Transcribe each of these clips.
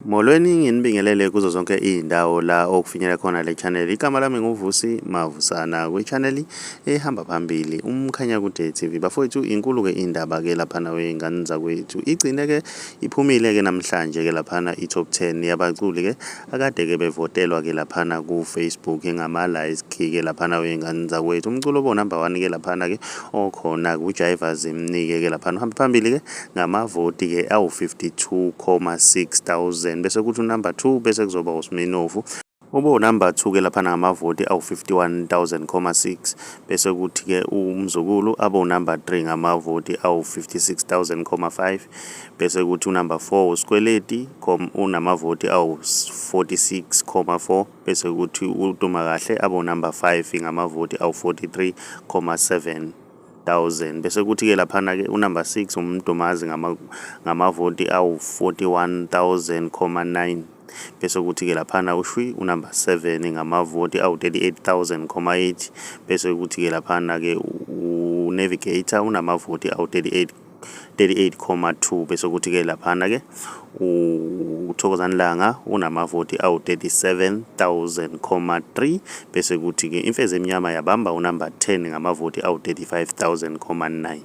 Molweni, nginibingelele kuzo zonke iy'ndawo la okufinyelela khona le channel. Igama lami nguVusi Mavusana kwi-channel ehamba phambili uMkhanyakude TV. Bafowethu, inkulu-ke indaba-ke laphana wey'ngane zakwethu. Igcine-ke iphumile-ke namhlanje-ke laphana i-top 10 yabaculi-ke akade-ke bevotelwa-ke laphana ku-Facebook ngama-like-ke laphana wey'ngane zakwethu. Umculo obo number 1-ke laphana-ke okhona kuJaiva Zimnike-ke laphana uhambe phambili-ke ngamavoti-ke awu-52,6 thousand, bese kuthi unumber 2 bese kuzoba uSminofu ube unumber 2 ke laphana ngamavoti awu-51,000,6, bese kuthi-ke uMzukulu abe unumber 3 ngamavoti awu-56,000,5, bese kuthi unumber 4 uSkweleti unamavoti awu-46,4, bese kuthi uDuma Kahle abe unumber 5 ngamavoti awu-43,7 thousand, bese kuthi-ke laphana-ke unumber 6 uMdumazi ngamavoti awu-41,000,9, bese kuthi-ke laphana uShwi unumber 7 ngamavoti awu-38,000,8, bese kuthi-ke laphana-ke uNavigator unamavoti awu-38 38,2, bese kuthi-ke laphana-ke uThokozani Langa unamavoti awu-37,000,3, bese kuthi-ke Imfezi Emnyama yabamba unumber 10 ngamavoti awu-35,000,9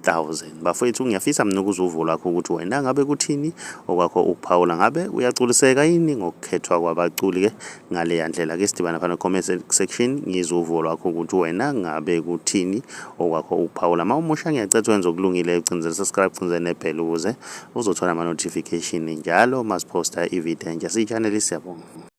thousand. Bafowethu, ngiyafisa mina ukuzwa uvo lwakho ukuthi wena ngabe kuthini okwakho ukuphawula, ngabe uyagculiseka yini ngokukhethwa kwabaculi-ke ngaleya ndlela? Ke sidibana phana comment section, ngizwe uvo lwakho ukuthi wena ngabe kuthini okwakho ukuphawula. Uma umusha, ngiyacela wenza okulungile, ucinzele subscribe, ucinzele nebell ukuze uzothola ama-notification njalo masiphosta ividiyo entsha. Siyi-channel, siyabonga.